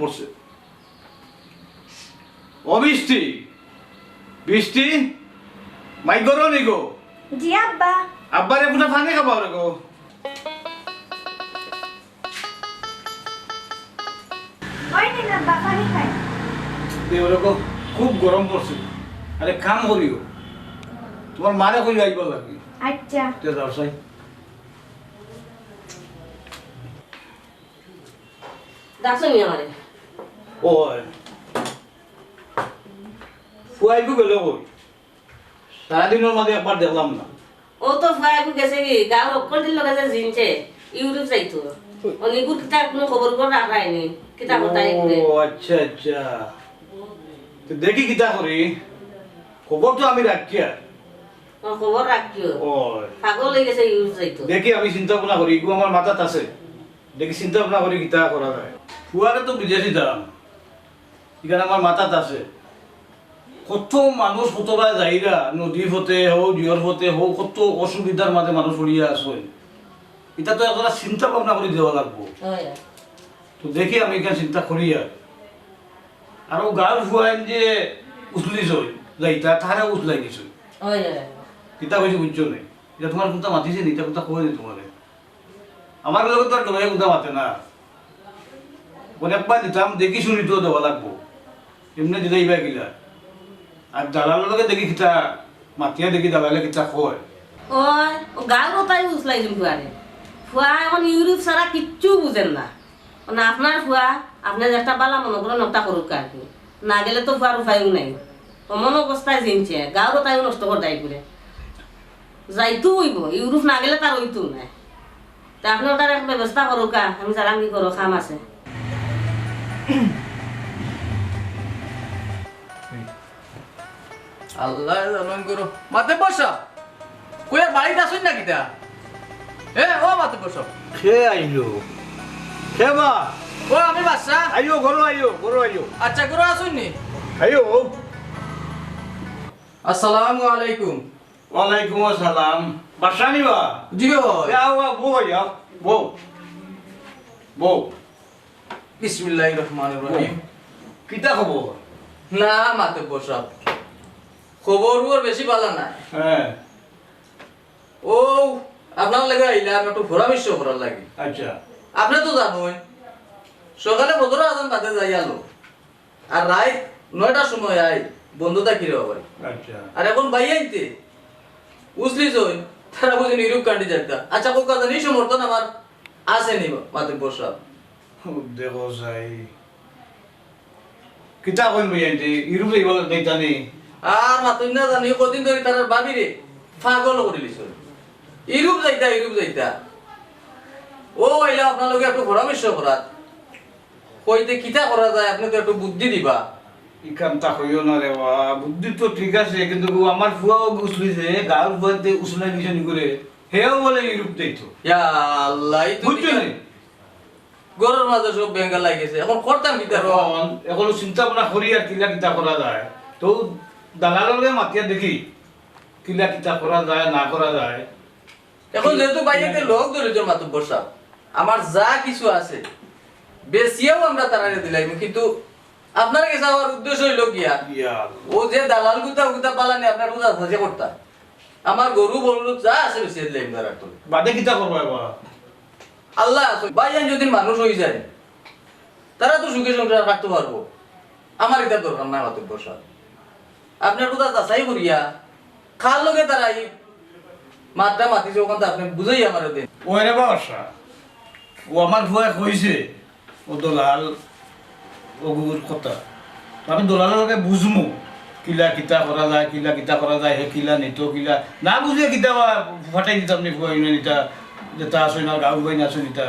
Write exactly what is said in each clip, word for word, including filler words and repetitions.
পড়ছে। ও বৃষ্টি, বৃষ্টি, মাই গরো নি গো? জি আব্বা। আব্বারে ফুটা পানি খাবাও রে গো। ওই নিন আব্বা, পানি খাই। এ ওরে গো, খুব গরম পড়ছে। আরে কাম করিও, তোমার মারে কই আইবার লাগি। আচ্ছা। তে যাও চাই। ডাকছো নি আমারে? ও, ফুয়াইগু গেল কই? সারাদিনর মাঝে একবার দেখলাম না। ও তো ফুয়াইগু গেছে কি, গাঁওর হক্কলটির লগে যে জিনছে, ইউরোপ যাইতো। অনিগুর কিতা কোনো খবর খবর রাখায়নি, কিতা কথা এগুলো। ও, আচ্ছা, আচ্ছা। তো দেখি কিতা করি, খবর তো আমি রাখি আর। ও, খবর রাখিও। ও। পাগল হয়ে গেছে ইউরোপ যাইতো। দেখি আমি চিন্তা ভাবনা করি, ইগু আমার মাথাত আছে। দেখি চিন্তা ভাবনা করি কিতা করা যায়। ফুয়ারে তো বিদেশ দিতাম, ইখান আমার মাথাত আছে। কত মানুষ কতবায় যাইরা, নদী পথে হোক, জুয়ার পথে হোক, কত অসুবিধার মাঝে মানুষ পড়িয়া আছে। ইটা তো একজরা চিন্তা ভাবনা করি দেওয়া লাগবো। হয়। তো দেখি আমি ইখান চিন্তা করি আর। আর ও গাঁওর ফুয়াইন যে উছলিছইন, যাইতা, তারা উছলাই দিছইন। হয়, হয়। কিতা কইছে বুঝছো নি? ইটা তোমার কুনতা মাতিছে নি, ইটা কুনতা কয় নি তোমারে? আমার লগে তো আর ডরাই কুনতা মাতে না। অনেকবার দিতাম, দেখি শুনি তো দেওয়া লাগবো। এমনে দিলে ইবা কিলা। আর দালালর লগে দেখি কিতা, মাতিয়া দেখি দালালে কিতা কয়। ওই, ও গাঁওর তাই উছলাইছইন ফুয়ারে। ফুয়া এখন ইউরোপ ছাড়া কিচ্ছু বুঝের না। মানে আপনার ফুয়া, আপনে যে একটা বালা মনে করেন, ওটা করুক আর কি। না গেলে তো ফুয়ার উপায়ও নাই। এমন অবস্থায় জিনছে, গাঁওর তাইও নষ্ট করে দেয় করে। যাইতো হইব, ইউরোপ না গেলে তার হইতো না। তা আপনে ওটার এক ব্যবস্থা করুক, আমি যারাম কি করো, কাম আছে। আল্লাহ জানইন করো। মাতে বসা। কই আর বাড়িত আছইন না কিতা? এ, ও মাতে বসা। কে আইলো? কে বা? ও আমি বাদশা। আইও, ঘরো আইও, ঘরো আইও। আচ্ছা, ঘরো আছইন নি? আইও। আসসালামু আলাইকুম। ওয়ালাইকুম আসসালাম। বাদশা নি বা? জি অয়। এ, আও, আও, বও, আও, বও। বও। বিসমিল্লাহির রহমানির রহিম। কিতা খবর? না, মাতব্বর সাব। খবর-উবর বেশি ভালা নায়। হ্যাঁ। ও, আপনার লগে আইলাম একটু পরামর্শ করার লাগি। আচ্ছা। আপনে তো জানইন, সকালে ফজরর আজান বাদে যাই আলো। আর রাইত নয়টার সময় আই, বন্ধ থাকি রে বাবা। আচ্ছা। আর এখন ভাইয়াইন্তে উছলিছইন, তারা বুঝি ইউরোপ কান্ট্রি যাইতা। আচ্ছা, কউক্কা জানি, ই সমর্থন আমার আছে নি, মাতব্বর সাব? দেখো চাই, কিতা কইন ভাইয়াইন্তে, ইউরোপ যাইবার যাইতা নি? আর মাতইন না জানি, কদিন ধরি তারার ভাবিরে পাগল করিলিছইন। ইউরোপ যাইতা, ইউরোপ যাইতা। ও আইলাম আপনার লগে একটু পরামর্শ করাত। কইতে কিতা করা যায়, আপনে তো একটু বুদ্ধি দিবা। ইখানতা কইও না রে বা, বুদ্ধি তো ঠিক আছে, কিন্তু আমার ফুয়াও উছলিছে, গাঁওর ফুয়াইন্তে উছলাই দিছে নি করে, হেও বলে ইউরোপ যাইতো। ইয়া আল্লাহ, ই তো বুঝছো ঠিক নি? ঘরর মাঝে সব বেঙ্গা লাগি গেছে, এখন করতাম কিতা রে? এখন, এখন চিন্তা ভাবনা করি আর কিলা কিতা করা যায়। তো দালালরে মাতিয়া দেখি, কিলা কিতা করা যায়, না করা যায়। এখন যেহেতু ভাইয়াইন্তে লগ ধরিছইন মাতব্বর সাব, আমার যা কিছু আছে, বেচিয়াও আমরা তারারে দিলাইমু, কিন্তু আপনার গেছে আমার উদ্দেশ্য অইলো গিয়া, ইয়া। ও যে দালাল গুতা, গুতা বালানি আপনার রোজা সাজে করতা। আমার গরু, বলদ যা আছে বেচিয়া দিলাইমু তারার তলে। বাদে কিতা করবা এবার? আল্লাহ আছে, ভাইয়াইন যদি মানুষ অই যায়, তারা তো সুখে সংসার কাটতে পারবো। আমার ইটা দরকার নাই মাতব্বর সাব। আপনে একটু তা যাচাই করিয়া, কার লগে তারা ই মাতটা মাতিছে, অখানতা আপনে বুঝাইয়া আমারে দেইন। ওরে বাদশা, ও আমার ফুয়ায় কইছে, ও দলাল, অগুর কথা। তো আমি দলালর লগে বুঝমু, কিলা কিতা করা যায়, কিলা কিতা করা যায়, হে কিলা নিতো, কিলা না বুঝিয়া কিতা বা ফাটাই দিতাম নি ফুয়াইন ইতা, যেতা আছে না, গাঁওর ফুয়াইন আছে ইতা।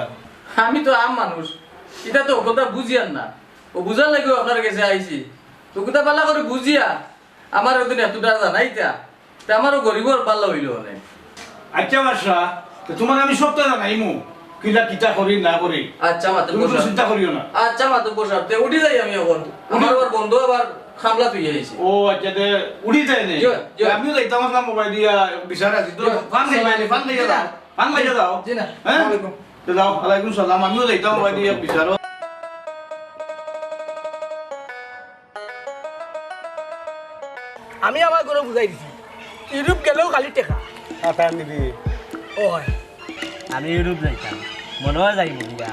আমি তো আম মানুষ, ইতা তো অততা বুঝিয়ার না। ও বুঝার লাগিউ আপনার গেছে আইছি। তো কথা ভালা করি বুঝিয়া, আমারে অদিন এতটা জানাইতা, তে আমারও গরিবর ভালা অইলো অনে। আচ্ছা বাদশা, তো তোমারে আমি সবটা জানাইমু, কিলা কিতা করি না করি। আচ্ছা মাতব্বর সাব, তুমি কুনু চিন্তা করিও না। আচ্ছা মাতব্বর সাব, তে উঠি যাই আমি এখন। উঠি। আমার আবার বন্ধু আবার খামলা তুই আইছি। ও আচ্ছা, তে উঠি যাই নে। জি, জি। আমিও যাইতাম, আসলাম মোবাইল দিয়া বিচার আছে। তো জি। পান খাই পাইলে, পান খাইয়া যাও। পান খাইয়া যাও। জি না। হ্যাঁ? আসসালামু আলাইকুম। তো যাও, ওয়ালাইকুম সালাম। আমিও যাইতাম মোবাইল দিয়া বিচার। আমি আমার ঘরো বুঝাই দিছি, ইউরোপ গেলেও খালি টেকা। আতা নিবি। ওই। আমি ইউরোপ যাইতাম, মনো অয় যাইমু গিয়া।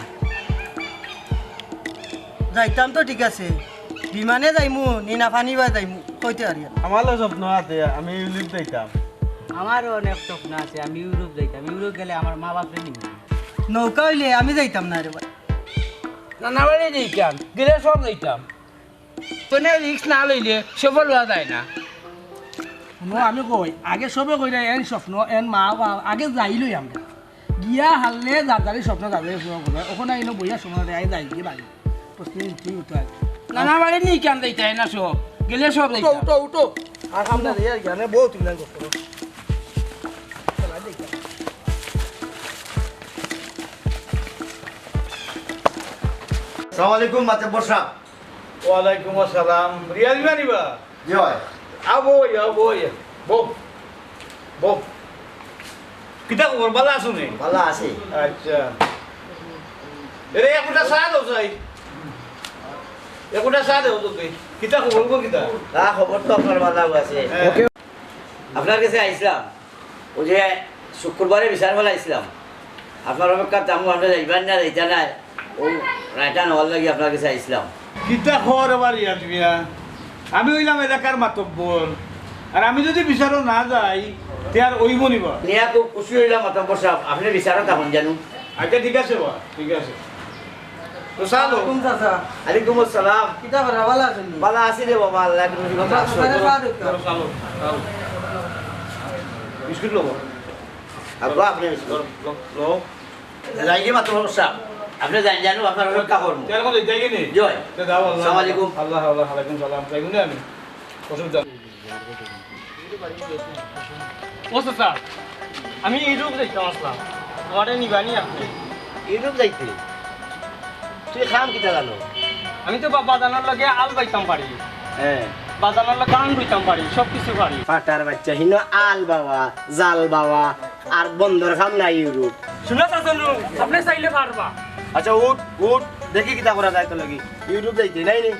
যাইতাম তো ঠিক আছে, বিমানে যাইমু নি না পানি বায় যাইমু, কইতে পারি না। আমারও স্বপ্ন আছে, আমি ইউরোপ যাইতাম। আমারও অনেক স্বপ্ন আছে, আমি ইউরোপ যাইতাম। ইউরোপ গেলে আমার মা বাপরে নিমু। নৌকা অইলে আমি যাইতাম না রে ভাই। নানা বাড়ি যাইতাম, গেলে সব যাইতাম। কোনো রিস্ক না লইলে সফল অওয়া যায় না। হুনো, আমি কই, আগে সবে কইরা এন স্বপ্ন, এন মা বাপ, আগে যাই লই আমরা। গিয়া হারলে যার যারই স্বপ্ন যার যারই পূরণ করবে। ওখানে আইনো বইয়া সময় দেয়, আই যাই গিয়া বাড়ি। প্রস্তুতি নিতেই হতো আর। নানা বাড়ি নিয়ে কেন যাইতে হয় না সব? গেলে সব উঠো, যাইতাম। উঠো, উঠো। আর আমরা যাই আর কি, আমি বউ তুললাম করতে। আসসালামু আলাইকুম, মাতব্বর সাব। ওয়ালাইকুম আসসালাম। রিয়াজ ইমানি বা? জি ভাই। আও বউ, আও বউ, বউ। বউ। কিতা খবর, ভালা আছো নি? ভালা আছি। আচ্ছা। এরে, একটা চা দেও চাই। একটা চা দেও তো তুই। কিতা খবর গো, কিতা? না, খবর তো আপনার ভালা আছে। হ্যাঁ। ওকে। আপনার কাছে আইছিলাম। ওই যে শুক্রবারে বিচার ফালাইছিলাম, আপনার অপেক্ষা তামু আমরা যাইবার না, যাইতা নাই, ও রায়টা নেওয়ার লাগি আপনার কাছে আইছিলাম। কিতা খবর আবার ইয়াদ মিয়া? আমি অইলাম এলাকার মাতব্বর, আর আমি যদি বিচারো না যাই, তে আর অইবো নি বা? নিয়া খুব খুশি অইলাম মাতব্বর সাব, আপনি বিচারো তখন জানু। আচ্ছা, ঠিক আছে বা, ঠিক আছে। তো সাধু। ওয়ালাইকুম চাচা। ওয়ালাইকুম আসসালাম। কিতা করা, ভালা আছেন নি? ভালা আছি রে বাবা, আল্লাহ তুমি ভালা আছো। ধরো, ধরো, ধরো। বিস্কুট লবো। আর বা আপনি বিস্কুট। লো, লো, লো। যাই কি মাত্র সমস্যা? আপনি যাই জানো, আপনার অপেক্ষা করবো। তেল কোথায়? যাই কি নি? জয়। তে যাও, আল্লাহ। আসসালামু আলাইকুম। আল্লাহ, আল্লাহ, ওয়ালাইকুম সালাম। যাই কি নি আমি? অসুবিধা নেই। ও চাচা, আমি ইউরোপ যাইতাম আছলাম, আমারে নিবা নি আপনি? ইউরোপ যাইতে? তুই কাম কিতা জানো? আমি তো বা-, বাজানোর লগে আল বাইতাম পারি। হ্যাঁ। বাজানোর লগে গান রইতাম পারি, সব কিছু পারি। ফাটার বাচ্চা, হিনো আল বাবা, জাল বাবা, আর বন্দর কাম নাই ইউরোপ। শুনো চাচা, আপনি চাইলে পারবা। আচ্ছা, উঠ, উঠ, দেখি কিতা করা যায় তো লাগি। ইউরোপ যাইতে নাই নি?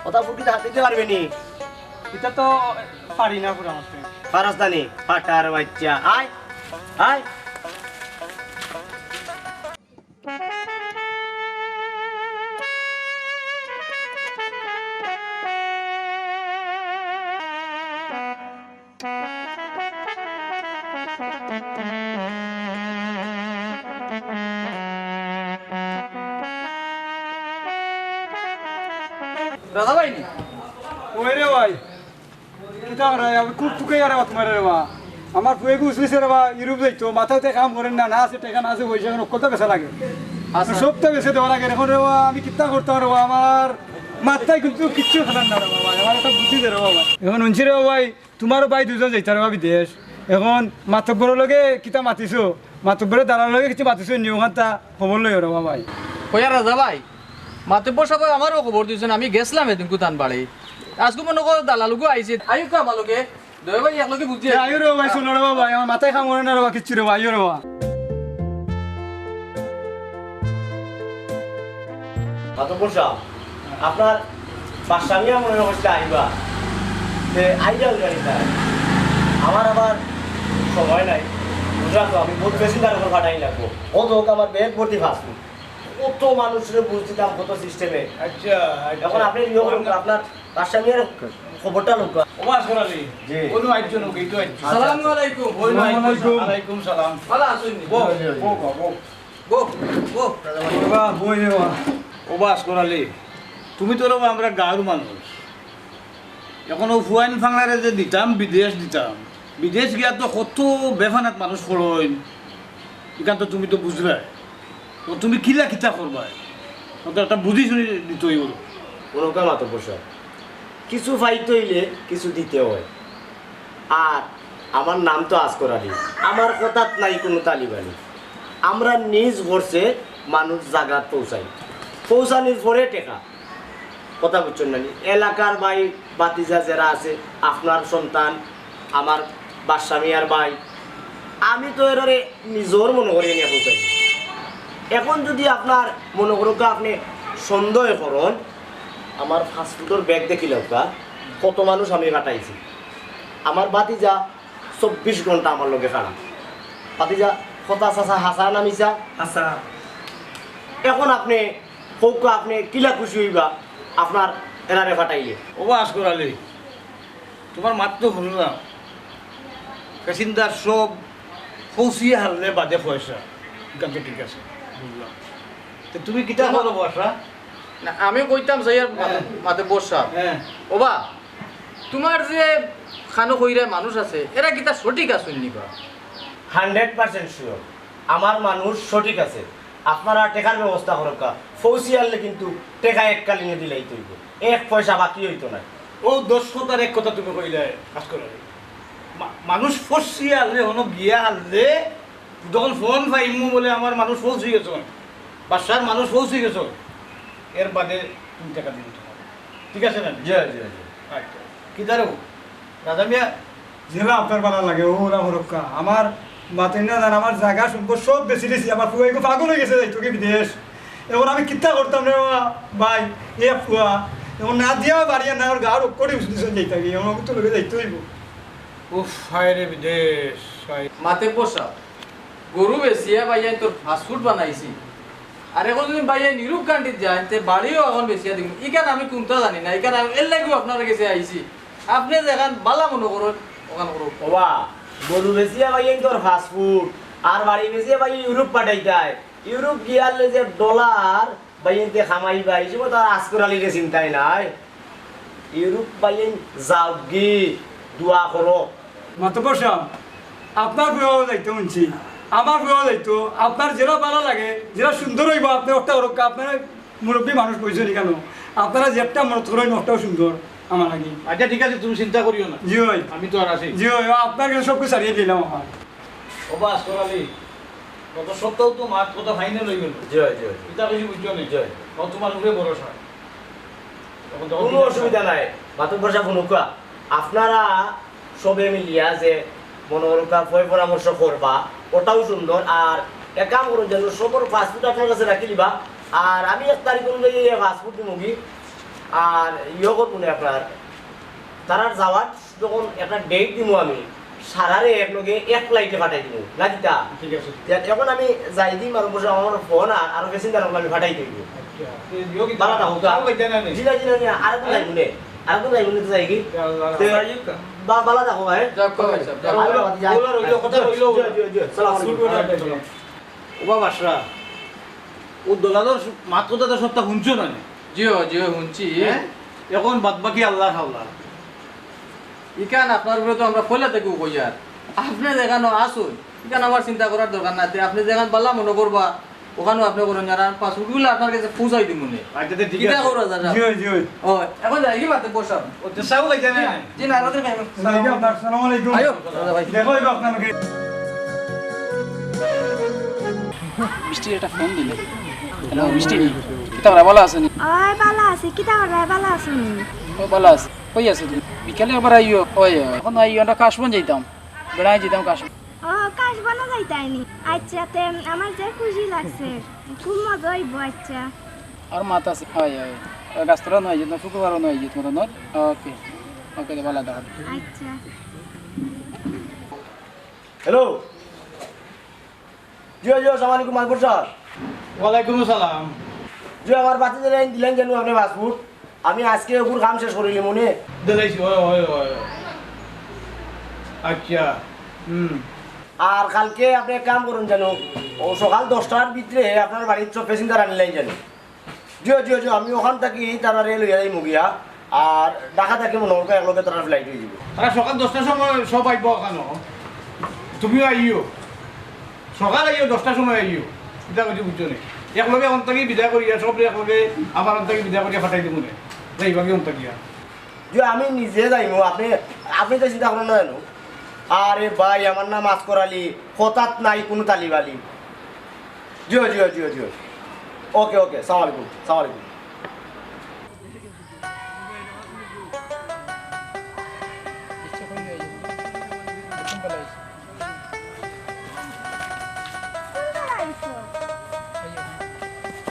কথা ফুটি হাত দিতে পারবে নি? এটা তো পারি না পুরা মারতে। পারস না নি? ফাটার বাচ্চা। আয়, আয়। রাজা ভাই নি? ওই রে ভাই, কিতা করে? আমি খুব টুকে যারে বাত মারে রে বা। আমার ফুয়ে গুছ হইছে রে বা, ইউরোপ যাইতো, মাথাতে কাম করের না, না আছে টেকা, না আছে পয়সা, এখন অকলতা বেচা লাগে। আচ্ছা। সবটা বেচে দেওয়া লাগে। এখন রে বা, আমি কিতা করতাম রে বা, আমার মাথায় কিন্তু কিচ্ছু খেলার না রে বাবা, আমার একটা বুদ্ধি দে রে বাবা। এখন হুনছি রে বা ভাই, তুমারও ভাই দুইজন যাইতা রে বা বিদেশ। এখন মাতব্বরর লগে কিতা মাতিছো? মাতব্বরে দালালর লগে কিছু মাতিছো নি? ওখানতা খবর লইও রে বা ভাই। কইয়া রাজা ভাই, মাতব্বর সাবে আমারেও খবর দিছইন, আমি গেছলাম এদিন কুতান বাড়ি। আজকে মনো করো দালালগু আইছে। আইউক্কা আমার লগে। দয়া ভাই, এক লগে বুঝি। এ, আইও রে ভাই, শুনো রে ভাই, আমার মাথায় কাম করে না রে ভাই, কিচ্ছু রে ভাই, আইও রে ভাই। মাতব্বর সাব, আপনার বাদশা মিয়া মনে হয় আইবা। তে আইয়া উঠা নিতা। আমার আবার সময় নাই। বুঝলা তো, আমি বহুত বেশি তার উপর পাঠাই লাগবো। ও তো আমার ব্যাগ ভর্তি ফাঁসবো। কত মানুষরে বুঝ দিতাম, কত সিস্টেমে। আচ্ছা, আচ্ছা। এখন আপনি ইয়ে করুন, আপনার বাদশা মিয়ার খবরটা লোক। ও বাস করালি। জি। কোনো আইছো নাকি? এই তো আইছো। আসসালামু আলাইকুম। ওয়ালাইকুম আলাইকুম। ওয়ালাইকুম সালাম। ভালা আছইন নি? বউ, জি, জি, জি। বউ, বউ। বউ, বউ। বাহ, বউ রে বাহ। ও বাস করালি। তুমি তো রে বা আমরা গাঁওর মানুষ। এখন ও ফুয়াইন ফাংলারে যে দিতাম, বিদেশ দিতাম, বিদেশ গিয়া তো কত বেফানাত মানুষ পড়ইন, ইখান তো তুমি তো বুঝরায়। তো তুমি কিলা কিতা করবায়? তো একটা বুঝি শুনি দিতে অইবো। কোনো কাম মাতব্বর সাব, কিছু পাইতে অইলে কিছু দিতে হয়। আর আমার নাম তো আজকর আলী, আমার কথাত নাই কোনো তালিবানি। আমরা নিজ খরচে মানুষ জাগাত পৌঁছাই, পৌঁছানির পরে টেকা। কথা বুঝছইন না নি? এলাকার ভাই ভাতিজা যেরা আছে, আপনার সন্তান, আমার বাদশা মিয়ার ভাই, আমি তো এরারে নিজর মনো করি নিয়া পৌঁছাই। এখন যদি আপনার মনো করউক্কা আপনি সন্দেহ করইন, আমার পাসপোর্টর ব্যাগ দেখিলাউক্কা, কত মানুষ আমি পাঠাইছি। আমার ভাতিজা চব্বিশ ঘন্টা আমার লগে খাড়া। ভাতিজা, কথা চাচা হাছা না মিছা? হাছা। এখন আপনে কউক্কা, আপনে কিলা খুশি অইবা আপনার এরারে ফাটাইলে? ওবা আসকর আলী, তুমার মাত তো হুনলাম, প্যাসেঞ্জার সব পৌঁছিয়া হারলে বাদে পয়সা, ইখান তো ঠিক আছে, বুঝলাম। তে তুমি কিতা করো বাসা? না, আমি কইতাম চাইয়ার মাতে, হ্যাঁ। মাতে বসা। হ্যাঁ। ওবা, তুমার যে খানো কইরা মানুষ আছে, এরা কিতা সঠিক আছইন নি বা? Hundred percent sure, আমার মানুষ সঠিক আছে। আপনারা টেকার ব্যবস্থা করউক্কা, পৌঁছিয়া হারলে কিন্তু টেকা এককালীনে দিলাইতে অইবো, এক পয়সা বাকি অইতো নায়। অউ দশ কথার এক কথা তুমি কইলায়, আসকর আলী। মা-, মানুষ পৌঁছিয়া হারলে, হনো গিয়া হারলে, যখন ফোন পাইমু বুলে আমার মানুষ পৌঁছি গেছইন, বাসার মানুষ পৌঁছি গেছইন, এর বাদে তুমি টেকা দিবে তুমার। ঠিক আছে না? জি, জি, জি। আচ্ছা। কিতা রে? রাজা মিয়া। যেলা আপনার ভালা লাগে, অউলা করউক্কা। আমার মাতইন না জান, আমার জাগা সম্পদ সব বেচিলিছি, আমার ফুয়া ইগু পাগল অইগেছে, যাইতো গি বিদেশ। এখন আমি কিতা করতাম রে বা-, ভাই, এ ফুয়া, এখন না দিয়াও বাড়িয়া না, ওর গার অক্ষরে উঠে দিছে যাইতা গি, এখন ওকে তো লগে যাইতে অইবো। উফ, হায় রে বিদেশ, হায়। মাতে বসা। গরু বেচিয়া ভাইয়াইন তোর ফাস্টফুড বানাইছি। আর এখন যদি ভাইয়াইন ইউরোপ কান্ট্রিত যাইন, তে বাড়িও এখন বেচিয়া দিমু। ইখান আমি কুনতা জানি না, ইখান আমি এর লাগিও আপনার গেছে আইছি। আপনে যেখান বালা মনো করইন, ওখান করউক্কা। ওবা, গরু বেচিয়া ভাইয়াইন তোর ফাস্টফুড, আর বাড়ি বেচিয়া ভাইয়াইন ইউরোপ পাঠাইতায়। ইউরোপ গিয়া হারলে যে ডলার, ভাইয়াইন্তে খামাইবা, ই সময় তো আর আসকর আলীরে চিন্তাই নাই। ইউরোপ ভাইয়াইন যাউকগি, দোয়া করো। মাতব্বর সাব, আপনার ফুয়াও যাইতো হুনছি, আমার ফুয়াও যাইতো, আপনার যেলা ভালা লাগে, যেলা সুন্দর অইবো, আপনে ওটা করউক্কা, আপনারা মুরব্বি মানুষ বইছইন ইখানো, আপনারা যেটা মনে করইন ওটাও সুন্দর আমার লাগি। আচ্ছা, ঠিক আছে, তুমি চিন্তা করিও না। জি অয়। আমি তো আর আছি। জি অয়, আপনার গেছে সব কিছু ছাড়িয়া দিলাম আমার। ওবা আসকর আলী, গত সপ্তাহ তো মাত কথা ফাইনাল অই গেল। জি অয়, জি অয়। ইতা কিছু বুঝছো নি? জি অয়। ও তুমার উপরে ভরসা। কুনু অসুবিধা নাই, মাতব্বর সাব হুনউক্কা। আপনারা সবে মিলিয়া যে মনো করউক্কা পয় পরামর্শ করবা, ওটাও সুন্দর। আর এক কাম করুন, যেন সবর ফাস্টফুড আপনার গেছে রাখিলিবা, আর আমি এক তারিখ অনুযায়ী ফাস্টফুড দিমুগি, আর ইয়ে করবো না আপনার, তারার যাওয়ার যখন একটা ডেট দিমু আমি, সারারে এক লগে এক ফ্লাইটে পাঠাই দিমু, না কিতা? ঠিক আছে। তে এখন আমি যাইগি, মাতব্বর সাব, আমার ফোন আর আরো প্যাসেঞ্জার অকল আমি পাঠাই দিমু। আচ্ছা। তে দিও কিতা? ভালা থাকো, তা? সব কইতে না নি? জি না, জি না, জি না, আরেকদিন যাইমু নে। আরেকদিন যাইমু নে, তে যাইগি। তে যাইগি কা? বা-, ভালা থাকো, হ্যাঁ? যাও, কও, আচ্ছা, যাও। ভালা থাকো, যাও। রইলো, রইলো, কথা রইলো। জি, জি, জি। সালাম আলাইকুম। ওবা বাসরা, ও দলালর সু-, মাত কথা তো সবটা হুনছো না নি? জি অয়, জি অয়, হুনছি। হ্যাঁ? এখন বাদ বাকি আল্লার হাওলা। ইখান আপনার উপরে তো আমরা পয়লা থাকিউ কইয়ার। আপনে যেখানো আছইন, ইখান আমার চিন্তা করার দরকার নাই। তে আপনে যেখান ভালা মনো করবা, ওখানো আপনে করইন, আর আমি ফাস্টফুডগুলা আপনার গেছে পৌঁছাই দিমু নে। আচ্ছা, তে ঠিক কিতা আছে। করা যায়? জি অয়, জি অয়। ও, এখন যাইগি মাতব্বর সাব? ও, তে চাও খাইতা না? জি না, রাতে খাইমু। যাইগি আপনার, আসসালামু আলাইকুম। আইও, দাদা ভাই। দেখা অইবো আপনার লগে। মিষ্টির একটা ফোন দিলে। হ্যালো, মিষ্টি নি? কিতা করা, ভালা আছো নি? অয়, ভালা আছি। কিতা করা, ভালা আছো নি? ও, ভালা আছি। কই আছো তুমি? বিকালে আবার আইও। অয়, অয়। এখন আইও, আমরা কাশবন যাইতাম। বেড়াই যাইতাম কাশবন। ও, কাশবনো যাইতায় নি? আচ্ছা, তে আমার যে খুশি লাগছে। খুব মজা অইবো, আচ্ছা। আর মাত আছে। অয়, অয়। গাছতলা নয়, যেত না, শুক্রবারও নয়, যেত মতো নয়। ওকে। ওকে, তে ভালা থাকো। আচ্ছা। হ্যালো। জি, জি, আসসালামু আলাইকুম, মাতব্বর সাব। ওয়ালাইকুম আসসালাম। জি, আমার ভাতিজারে দিলাইন যেন আপনে ফাস্টফুড। আমি আজকে ওগুর কাম শেষ করিলিমু নে। দিলাইছি, অয়, অয়, অয়। আচ্ছা, হুম। আর কালকে আপনে এক কাম করইন যেন, ও সকাল দশটার ভিতরে আপনার বাড়িত সব প্যাসেঞ্জার আনিলাইন যেন। জি অয়, জি অয়, জি অয়, আমি ওখান থাকি তারারে লইয়া যাইমু গিয়া। আর ঢাকা থাকি মনো করউক্কা একলগে তারার ফ্লাইট অই যিবো। তারা সকাল দশটার সময় সব আইবো ওখানো। তুমিও আইও। সকাল আইও, দশটার সময় আইও। ইতা কইছি বুঝছো নি? একলগে অন থাকি বিদায় করিয়া, সবরে একলগে আমার অন থাকি বিদায় করিয়া পাঠাই দিমু নে। যাইবাগি অন থাকিয়া। জি, আমি নিজে যাইমু, আপনে, আপনে তো চিন্তা করইন না যেন। আরে ভাই, আমার নাম আসকর আলী, কথাত নাই কুনু তালিবালি। জি অয়, জি অয়, জি অয়, জি অয়। ওকে, ওকে, সালাম আলাইকুম, সালাম আলাইকুম।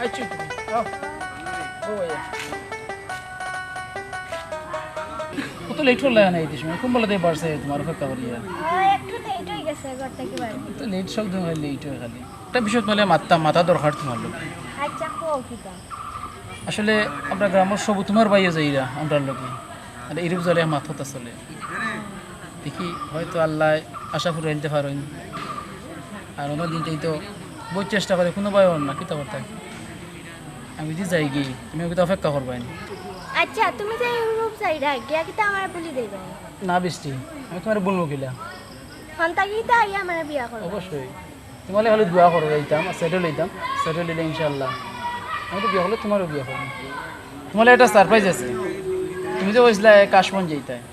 আইছো তুমি, আও। ও ভাইয়া। তো লেট করলে না এই সময়, কোন বলে দেয় বাড়ছে তোমার অপেক্ষা করিয়া? আহ, একটু লেট হয়ে গেছে ঘর থেকে বাড়ি। তো লেট সব দিন হয়, লেট হয় খালি। একটা বিষয় তোমার মাথা মাথা দরকার তোমার লোক। আচ্ছা, কও কি কাম? আসলে আমরা গ্রামের সব তোমার ভাইও যাইরা আমরার লগে, আর এরূপ জালে মাত কথা চলে। দেখি হয়তো আল্লাহ আশা ফুরাইতে পারেন। আর অন্য দিনটাই তো বহুত চেষ্টা করে, কোনো ভাই ওর না, কিতা করতে? আমি যদি যাই গি, তুমি ওকে তো অপেক্ষা করবাই না। আচ্ছা, তুমি যে ইউরোপ যাইরা, গিয়া কিতা আমার ভুলি দেবে? না বৃষ্টি, আমি তোমার বলবো কিলা। হন্তা গিতা আইয়া আমার বিয়া করবো। অবশ্যই। তোমার খালি দোয়া করো, যাইতাম, সেটেল হইতাম, সেটেল হইলে ইনশাআল্লাহ। আমি তো বিয়া করলে তোমারও বিয়া করবো। তোমার একটা সারপ্রাইজ আছে। তুমি যে কইছিলা কাশবন যাইতায়,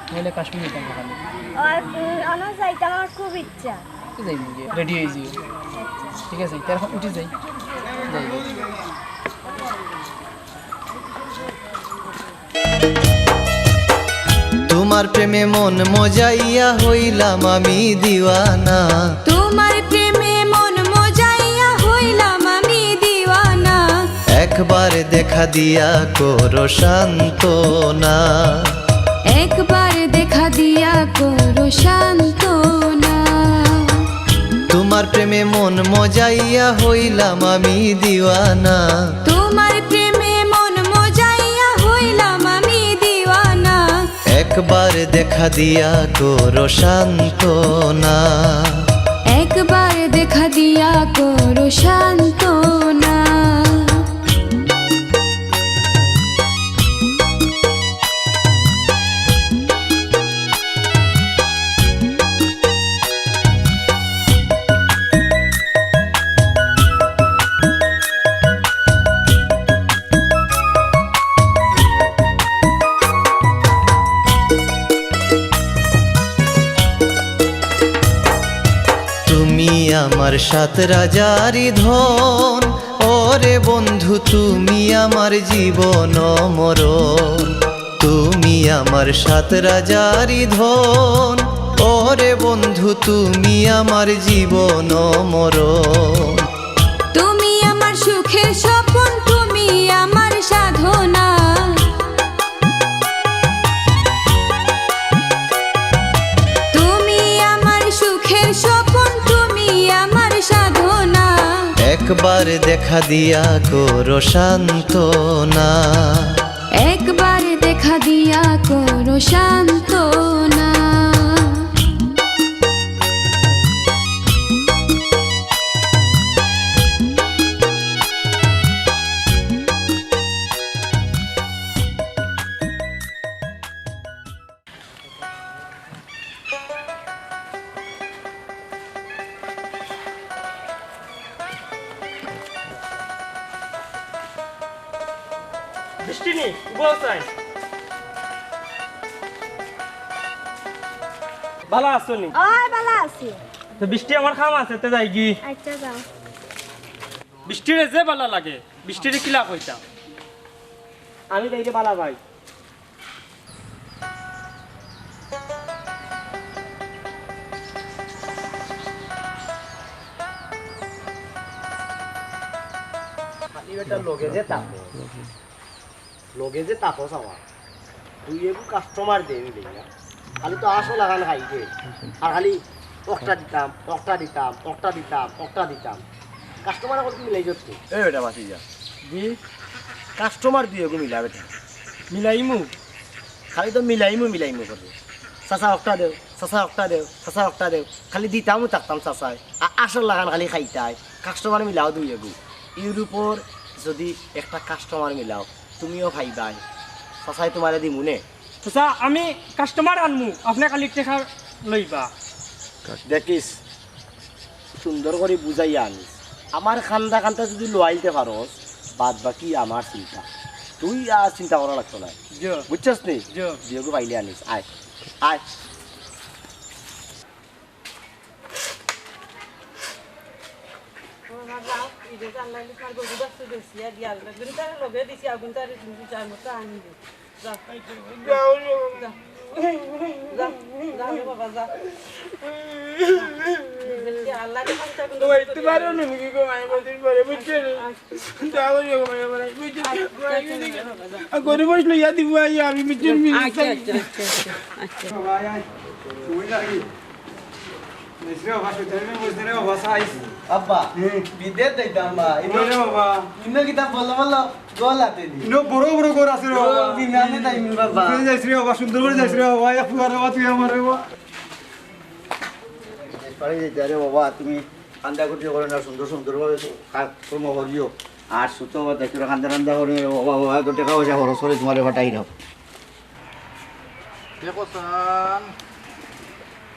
তোমার কাশবন যাইতাম ওখানে। আর, উম, আমার যাইতাম, আমার খুব ইচ্ছা। তো যাই, রেডি হয়ে যাই। আচ্ছা। ঠিক আছে, তাহলে এখন উঠে যাই। যাই। তোমার প্রেমে মন মজাইয়া হইলাম আমি দিওয়ানা। তোমার প্রেমে মন মজাইয়া হইলাম আমি দিওয়ানা। একবার দেখা দিয়া করো সান্ত্বনা। একবার দেখা দিয়া করো সান্ত্বনা। তোমার প্রেমে মন মজাইয়া হইলাম আমি দিওয়ানা। তোমার প্রেমে মন মজাইয়া হইলাম আমি দিওয়ানা। একবার দেখা দিয়া করো সান্ত্বনা। একবার দেখা দিয়া করো সান্ত্বনা। তুমি আমার সাত রাজারই ধন, ওরে বন্ধু তুমি আমার জীবন মরণ। তুমি আমার সাত রাজারই ধন, ওরে বন্ধু তুমি আমার জীবন মরণ। তুমি আমার সুখের স্বপন, তুমি আমার সাধনা। তুমি আমার সুখের স্বপন, তুমি আমার সাধনা। একবার দেখা দিয়া করো সান্ত্বনা। একবার দেখা দিয়া করো সান্ত্বনা। বৃষ্টি নি, উবাও চাই। বালা আছো নি? ওই বালা আছি। তো বৃষ্টি, আমার কাম আছে, তে যাই গি। আচ্ছা, যাও। বৃষ্টিরে যে বালা লাগে, বৃষ্টিরে কিলা কইতাম? আমি তাইরে বালা পাই। খালি বেটা লগে যে তাকস, লগে যে তাকস আমার, দুই এগু কাস্টমার দে আমি লইয়া। খালি তো আসল লাগান খাই দে। আর খালি অকটা দিতাম, অকটা দিতাম, অকটা দিতাম, অকটা দিতাম। কাস্টমার অকল তুমি মিলাই যাচ্ছ। এই বেটা বাঁচি যা। জি। কাস্টমার দুই এগু মিলা বেটা। মিলাইমু। খালি তো মিলাইমু, মিলাইমু করে। চাচা অকটা দেও, চাচা অকটা দেও, চাচা অকটা দেও। খালি দিতামও থাকতাম চাচায়। আ-, আসল লাগান খালি খাইতায়। কাস্টমার মিলাও দুই এগু। ইউরোপর যদি একটা কাস্টমার মিলাও, তুমিও খাইবায়। চাচায় তোমারে দিমু নে। চাচা, আমি কাস্টমার আনমু, আপনে খালি টেকা লইবা। দেখিস, সুন্দর করি বুঝাইয়া আনিস। আমার কান্দা কান্দা যদি লইতে পারস, বাদ বাকি আমার চিন্তা। তুই আর চিন্তা করা লাগতো না। জি। বুঝছস নি? জি। দুই এগু পাইলে আনিস। আয়, আয়। ও মা, যাও, এই যে জানলা লিখার গরু গাছ তো বেশি আর দিয়া দিলা। গুনতারে লগে দিছি, আর গুনতারে তুমি যার মতো আনি দে। যাও। যাও, যাও। যাও। যা, যা রে বাবা, যা। আল্লাহ রে, বাচ্চা কিন্তু ওই তো পারো না, মুখে গো, মায়ের মধ্যে পড়ে, বুঝছো নি? যা করি গো, মায়ের মধ্যে, বুঝছো নি? আর গরিব হইলে ইয়া দিব, আই আমি, বুঝছো নি? আচ্ছা, আচ্ছা, আচ্ছা, আচ্ছা, আচ্ছা। বাবা, আয়, আয়। সময় লাগে। বুঝলে বাবা, সুতরাং বুঝতে রে বাবা, সাইজ। আব্বা, হুম। বিদেশ যাইতাম বা, ইনো ওরে বাবা। ইনো কিতা বলো বলো, গোল হাতে দি। ইনো বড় বড় ঘর আছে রে ও, বাবা। বিমানে যাইমু বাবা। ঘুরে যাইস রে বাবা, সুন্দর করে যাইস রে বাবা, এক ফুয়ার বাবা, তুই আমার রে বাবা। বিদেশ পাড়ি যাইতে রে বাবা, তুমি কান্দা করতে করো না, সুন্দর সুন্দর ভাবে কাজকর্ম করিও। আর সুতো দেখো, কান্দা কান্দা করে রে বাবা, বাবা, তো টাকা পয়সা খরচ করে তোমারে পাঠাই দাও। দেখো সান,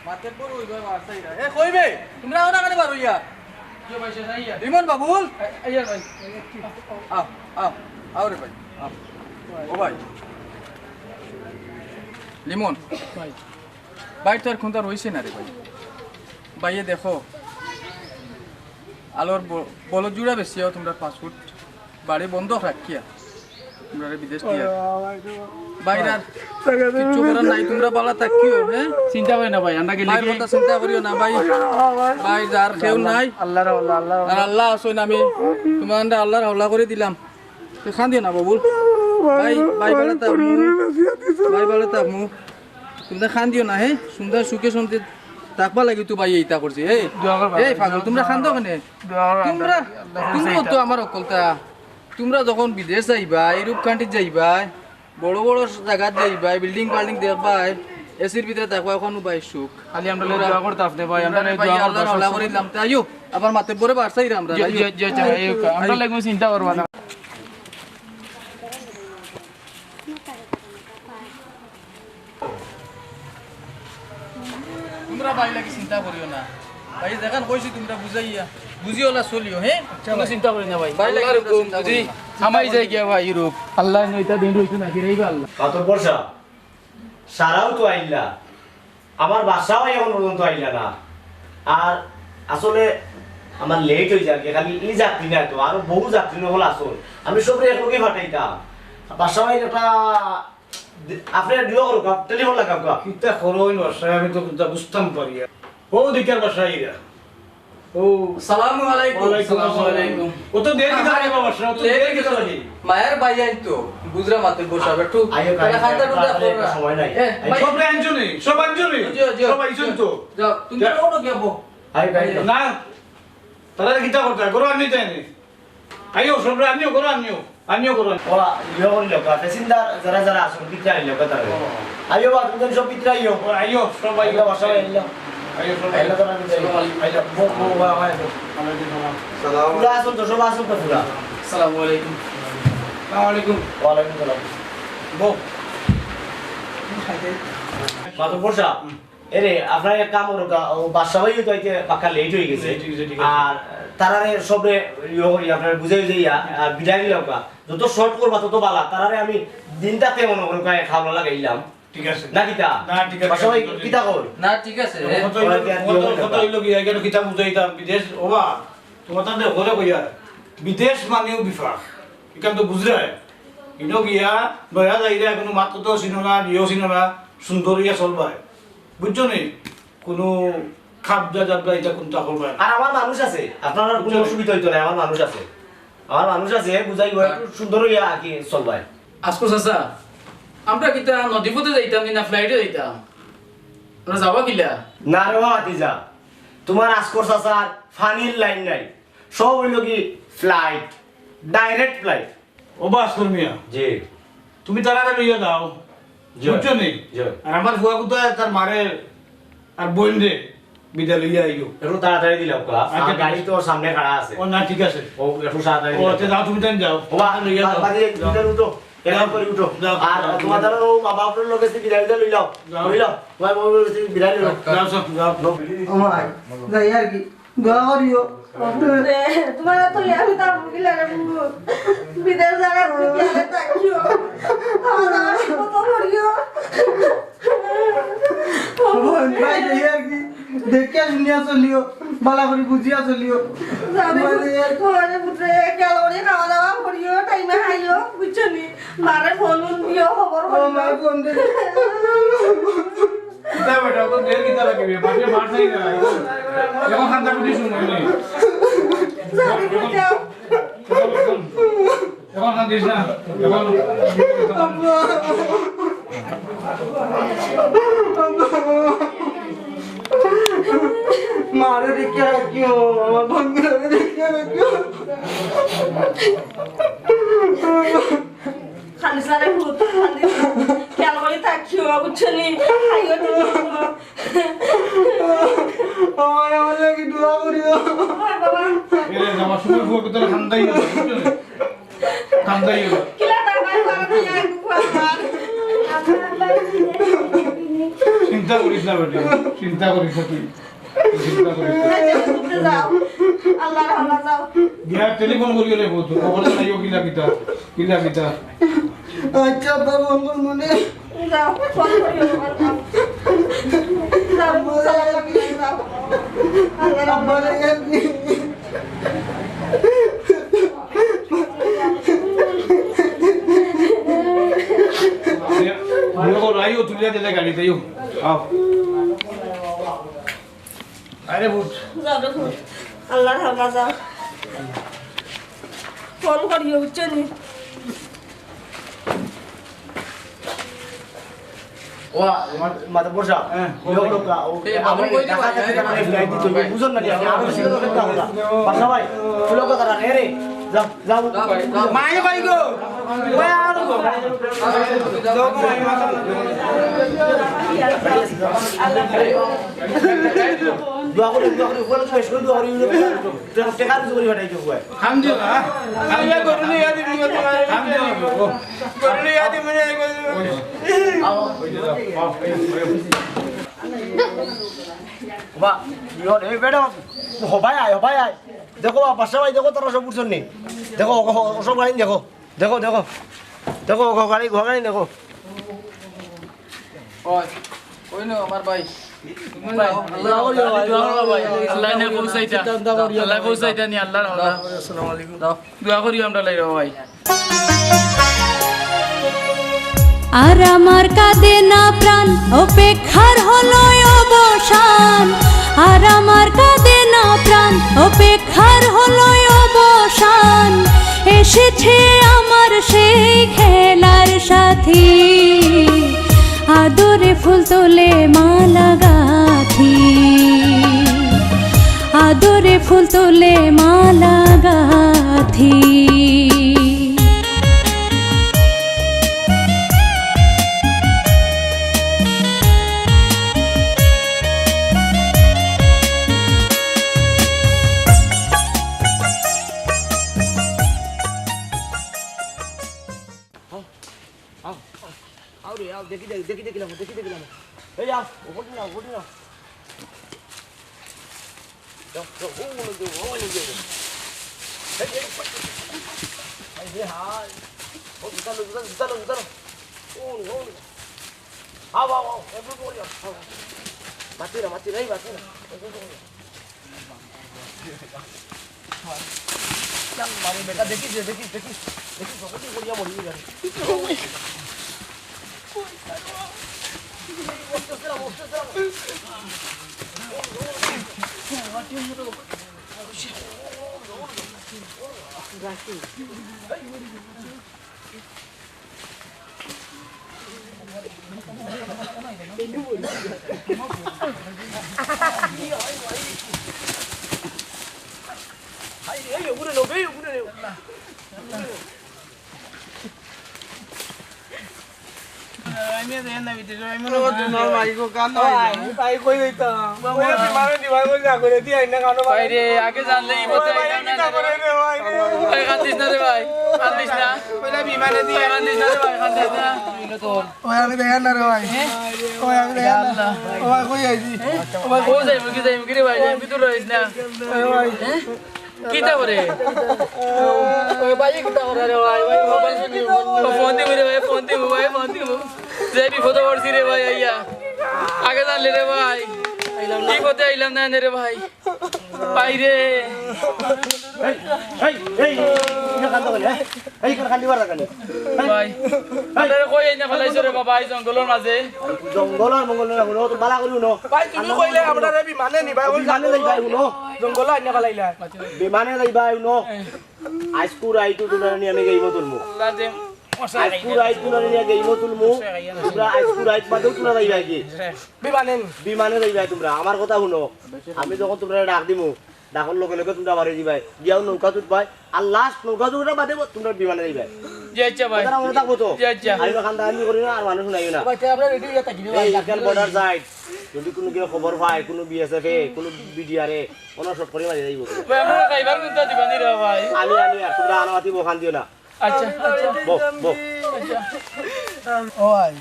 মাতে বড় হইবে বাসাইরা। এ, কইবে? তোমরা ওরা কেন বার হইয়া? কে ভাই, সে নাই আর। লিমন বাবুল? আ-, আইয়ার ভাই। আও, আও, আও রে ভাই, আও। ও ভাই। লিমন। ভাই। ভাই, তোর কোনটা রইছে না রে ভাই? ভাইয়ে দেখো, আলোর ব-, বলদ জুড়া বেশি হও তোমরা পাঁচ ফুট। বাড়ি বন্ধক রাখিয়া তোমরা বিদেশ দিয়া বাইরে আর কিচ্ছু করার নাই, তোমরা বালা থাকিও, হ্যাঁ? চিন্তা করি না ভাই, আমরা গেলে ভাই, কি কথা চিন্তা করিও না ভাই। ভাই, যার কেউ নাই। আল্লাহর হাওলা, আল্লাহর আর হাওলা। আল্লাহ আছইন, আমি তোমার আল্লাহর হাওলা করি দিলাম। তো কান্দিও না বাবুল। ভাই, ভাই, বালা থাকমু। ভাই, বালা থাকমু। তোমরা কান্দিও না, হে? সুন্দর সুখে শান্তি থাকবা লাগি তো ভাই এইটা করছি, হে? দোয়া করবা এই ভাই, পাগল, দোয়া, তোমরা দোয়া কান্দো করবা। কেনে? দোয়া করবা। তোমরা, আল্লাহ তোমরাও তো আমার অকলতা। তোমরা যখন বিদেশ যাইবা, ইউরোপ কান্ট্রিত যাইবা, বড় বড় জাগাত যাইবা, বিল্ডিং পাল্ডিং দেখবা, এসির ভিতরে থাকবা, ওখানো ভাই সুখ। খালি আমরা তোমরা, দোয়া করতে আপনি ভাই, আমরা তোমরা ভাই দোয়া আল্লাহর করতে হাওলা করি দিলাম, তাইও আবার মাতে পরে বাড়ছাই আমরা, জি, তাইও। জি, জি, জি, এই, আমরা আইও। লাগবে চিন্তা করবা না। তোমরা ভাই লাগি চিন্তা করিও না। ভাই যেখান কইছি তোমরা বুঝাইয়া, বুঝিও না চলিও, হে? আচ্ছা কোনো ভাই। চিন্তা করি না ভাই। ভাই লাগি আল্লাহর তোমরা হুকুম চিন্তা যদি করিও না। হামাই যায় গিয়া ভাই ইউরোপ। আল্লাহ নইতা দিন রইছে না, ফিরাইবা আল্লাহ। কত বর্ষা? সারাও তো আইলা। আমার বাসাও এখন পর্যন্ত আইলা না। আর আসলে আমার লেট হয়ে যায়, খালি এই যাত্রী না তো, আরো বহু যাত্রী হল আসল। আমি সবরে এক লগে পাঠাইতাম। বাসাও আইলে একটা দে-, আপনি ডিও করুক, আপ-, টেলিফোন লাগাউক। কিতা করইন বাসায়, আমি তো কুন্তা বুঝতাম পারি না। ও দিকার বাসায় এরা। ও। আসসালামু আলাইকুম। ওয়ালাইকুম আসসালাম। আসসালামু আলাইকুম। ও তো দেরি আরে, কিতা লাগে বাবা, ও তো লেট দেরি কিতা লাগে? মায়ের ভাই আইন তো, বুঝরা মাতে বসা, একটু আইও, তাহলে আইও, খাতা আইও, টুটা আইও, কররা। সময় নাই। এ, আইও। ভাই। সব আনছো নি? সব আনছো নি? জি, জি, সব জি। আইছন তো? যাও, তুমি যাও। তো ওনো গিয়া বও। আইও, আইও। না, তারা কিতা করতা? করো আমি তাই নি। আইও, সবরে আনিও, করো আনিও, আনিও করো। ওরা ইয়ে করি লোক, প্যাসেঞ্জার যারা যারা আসুন, পিছনে আইলে কথা হবে। ও। আইও বা, তুমি সব পিছনে আইও। ও, আইও, সব আইও। আইও, বাসা আইও। আইও, সব আইও। আইও, তারা পিছনে আইও। আইও। আইও, বো, বো, বা, বা, বো। ওয়ালাইকুম সালাম। সালাম। পুরা আসুন তো, সব আসুন তো পুরা। আসসালামু আলাইকুম। আসসালামু আলাইকুম। ওয়ালাইকুম সালাম। বো। মাথা বসা। হুম। এরে, আপনার এক কাম করুক, আ, ও বাদশা ভাইও তো আইতে পাক্কা লেট হয়ে গেছে। লেট হয়ে গেছে, ঠিক আছে। আর তারারে সবরে ইয়ে করি, আপনার বুঝাই বুঝাইয়া, আর বিদায় দিলাম কা। যত শর্ট করবা তত বালা। তারারে আমি দিনটাতে মনে করুন কায় খাওয়া লাগাইলাম। ঠিক আছে। না কিতা? না, ঠিক আছে, বাদশা ভাই, ঠিক আছে। কিতা কর? না, ঠিক আছে। কত হইলো, ওরা কি আর কত, কি কত হবে? হইলো কি, এখানে কিতা বুঝাইতাম, বিদেশ, ওবা, তোমার তাতে ঘরে কইয়া, বিদেশ মানেও বিফাক। এখান তো বুঝলে, ইনো গিয়া, নয়া যাইরা, কোনো মাত তো চিনো না, নিয়েও চিনো না, সুন্দর হইয়া চলবায়। বুঝছো নি? কোনো খাবজা জাবজা এটা কোনটা করবে না। আর আমার মানুষ আছে, আপনার আর কোনো বুঝছো? অসুবিধা হইতো না, আমার মানুষ আছে। আমার মানুষ আছে, বুঝাইবো, হ্যাঁ। একটু সুন্দর হইয়া আর কি চলবায়। আজকো চাচা, আমরা কিতা নদীপথে যাইতাম নি না ফ্লাইটে যাইতাম? আমরা যাওয়া কিলা? না রে বাবা, ভাতিজা, তোমার আজকর চাচার ফানির লাইন নাই, সব হইল কি ফ্লাইট, ডাইরেক্ট ফ্লাইট। ও বাস কর্মিয়া, জি। তুমি তাড়াতাড়ি লইয়া যাও, জি। বুঝছো নি? জি। আর আমার ফুয়া কুতা তার মারে আর বোন রে বিদায় লইয়া আইও। একটু তাড়াতাড়ি দিলাও, কা-, আচ্ছা, আর ঠিক গাড়ি আছে। তো সামনে খাড়া আছে। ও না, ঠিক আছে। ও একটু তাড়াতাড়ি ও, দিলাও। আচ্ছা, যাও, তুমি তাই যাও। ও বা-, আচ্ছা, লইয়া যাও। বাড়ি ভিতরে উঠো, এরকম করে উঠো। যাও। আর তোমার তারা ও মা বাপর লোকে বিদায় দিতে লইলাও। যাও। লইলাও। তোমার বাপর লোকে বিদায় লইলাও। যাও, যাও, যাও। ও মা, যাই আর কি। দোয়া করিও। রে, তোমার তো আমি তা ভুগি লাগে বুবু। বিদেশ জায়গা তুমি গেলে থাকিও। আমার আমার কত করিও। ও ভাই, এই আর কি। দেখিয়া শুনিয়া চলিও, বালা করি বুঝিয়া চলিও। যাবে, তোমার এই আর কি। তোমার পুত্রে গেল ওরে খাওয়া দাওয়া করিও, টাইমে খাইও, বুঝছো নি? মারে ফোন উন দিও, খবর ও করিও। মা, ফোন দে। কিতা বেটা, অত দের কিতা লাগবে? বাপে মার নাই না। এখন কান্দা কুটি সময় নেই। এখন, এখন, এখন, এখন কান্দিস না। এখন মারে দেখে রাখিও, আমার বন্ধুরে দেখে রাখিও। খালি সারে ভূত, খালি খেয়াল করে থাকিও, বুঝছো নি? খাইও তুমি। আমার, আমার লাগি দোয়া করিও। আমার বাবা। এরে, আমার সময় ভুয়া ভিতরে খান্দাই না, বুঝছো নি? কান্দাইও না। কিলা তার ভাই বাবা তুই আর কুকুর আমার। চিন্তা করিস না বেটি, চিন্তা করিস না তুই। চিন্তা করিস না। তুমি যাও। আল্লাহর হাওলা যাও। গিয়া টেলিফোন করিও রে বন্ধু, খবর জানাইও কিলা কিতা, কিলা কিতা। আচ্ছা, আব্বা, ফোন করবো নে। যাও, ফোন করিও, যাও। যাও, যাও। আল্লাহর হাওলা যাও। আইও, তুলিয়া দিলে গাড়িত, আইও। আও। আরে ভূত। যাও রে ভূত। আল্লাহর হাওলা যাও। ফোন করিও, বুঝছো নি? ওয়া, মাথা বর্ষা। হ্যাঁ। ইয়ে করো কা, ও, এই বাবু আমার কই ঢাকা দিবা? থেকে হ্যাঁ, আমার ফ্লাইট দিতে হবে। বুঝুন না, আপনি আরো বেশি করে কথা বলা। বাসা ভাই, তুলো কথা রাখে রে। যাও, যাও। যাও ভাই, যাও। মাই কই গো? ওই আর গো। দোয়া করে, দোয়া করে, ওখানে তো বেশ করে দোয়া করে, টেকা রুজি করে পাঠাই দেবো। আলহামদুলিল্লাহ। আমি গরু নিয়ে আদি মনে হয়। আলহামদুলিল্লাহ। গরু নিয়ে আদি মনে হয়। বাবা, ইয়ো, এই বেটা, হবাই আয়, হবাই আয়। দেখো বাবা, বাসা ভাই, দেখো তারা সব উঠছেন নি। দেখো, ও, ও, ও সব গাড়ি দেখো। দেখো, দেখো। দেখো, ও গাড়ি, ও গাড়ি দেখো। ওই, ওই নো আমার ভাই। আল্লাহ, আল্লাহ, আল্লাহ, আল্লাহ, আল্লাহ, আল্লাহ। আল্লাহ না পৌঁছাইতা। আল্লাহ পৌঁছাইতা নি, আল্লাহর হাওলা। আসসালামু আলাইকুম। দোয়া করি আমরা লাই রে ভাই। আর আমার কাঁদে না প্রাণ, অপেক্ষার হলো অবসান। আর আমার কাঁদে না প্রাণ, অপেক্ষার হলো অবসান। এসেছে আমার সেই খেলার সাথী, আদরে ফুল তুলে মালা গাঁথি, আদরে ফুল তুলে মালা গাঁথি। আও, আও, আও রে, আও, দেখি, দেখি, দেখি, দেখি লাও, দেখি, দেখি লাও। এই আও, ওপরে না, ওপরে না। যাও, যাও, ও, ও, ও, ও, ও। এই, এই, এই, এই, হায়। ও, জুতা লো, জুতা, জুতা লো, জুতা লো। ও, ও। আও, আও, আও, একটু করে যাও, আও। মাতি না, মাতি না, এই মাতি না। একটু করে যাও। মারি বেটা, দেখিস রে, দেখিস, দেখিস, দেখিস, কতদিন করিয়া মরি যাবে। আমি আর যাই না ভিতরে, আমি মনে ও, হয় তোমার ভাই গো, কান্দো ভাই, ভাই। আমি ভাই কই যাইতাম? বাবা। ওই বিমানে দিবা কই যা করে, দি আইন না, কান্দো ভাই। ভাই রে, আগে জানলে ই পথে ওই ভাই, আইলাম না কিতা রে করে ভাই। রে ভাই রে? ভাই, কান্দিস না রে ভাই, কান্দিস না। ওই বিমানে দি ভাই, কান্দিস না রে ভাই, কান্দিস না। ওই আমি দেখেন না রে ভাই। হ্যাঁ? ওই আমি দেখেন না। আল্লাহ। ও ভাই, কই আইছি? ও ভাই, ও যাইমু কি, যাইমু কি রে ভাই, যাইমু কি, তুই রইস না। ওই ভাই। হ্যাঁ? কিতা করে? ওই ভাই, কিতা করে রে ভাই? ভাই, মোবাইল শুনি, ফোন ও ফোন দিবি রে ভাই, ফোন দিবি ভাই, ফোন দিবি। যে বিপদে পড়ছি রে ভাই, আইয়া। আগে জানলে রে ভাই। আইলাম না। বিপদে আইলাম না রে ভাই। ভাই রে। এই, এই, এই। কান্দো কেনে, হ্যাঁ? এই করে কান্দিবার কেনে? ভাই, আপনারে কই আইনা ফালাইছো রে বাবা, এই জঙ্গলর মাঝে? জঙ্গল আর মঙ্গল না, হুনো, তো বালা করি হুনো। ভাই, তুমি কইলে আমরারে বিমানে নিবা, ওই বিমানে যাইবায়, হুনো। জঙ্গলো আইনা ফালাইলা। বিমানে যাইবায়, হুনো। আইজকু রাইত তুমরারে নিয়া আমি গেইমো তুলমু। আল্লাহ দে, মশা আইজকু খাইয়া। রাইত তুমরারে নিয়া গেইমো তুলমু। তুমরা আইজকু রাইত বাদেউ তুমরা যাইবায় কি? বিমানে নি? বিমানে যাইবায় তুমরা। আমার কথা হুনো। আমি যখন তুমরারে ডাক দিমু, ডাকর লগে লগে তুমরা বাড়ি দিবায়। গিয়াও নৌকাত উঠবায়। আর last নৌকাত উঠার বাদে তুমরা বিমানে যাইবায়। জি আচ্ছা ভাই। কথা মনো থাকবো তো? জি আচ্ছা। আর ইবা কান্দাকান্দি করিও না, আর মানুষ হুনাইও না। ভাই, তে আমরা ready অইয়া থাকি রে ভাই। এই ইখান border side। যদি কুনু কেউ খবর পায়, কুনু BSF এ, কুনু BDR এ, অনো shot করি মারি যাইবো। ভাই, আমরারে খাইবার কুন্তা দিবা নি রে ভাই? আমি, আমি, আর তুমরা আনামাতি বখান দিও না। আচ্ছা, আচ্ছা। বও, বও। আচ্ছা। ও ভাই,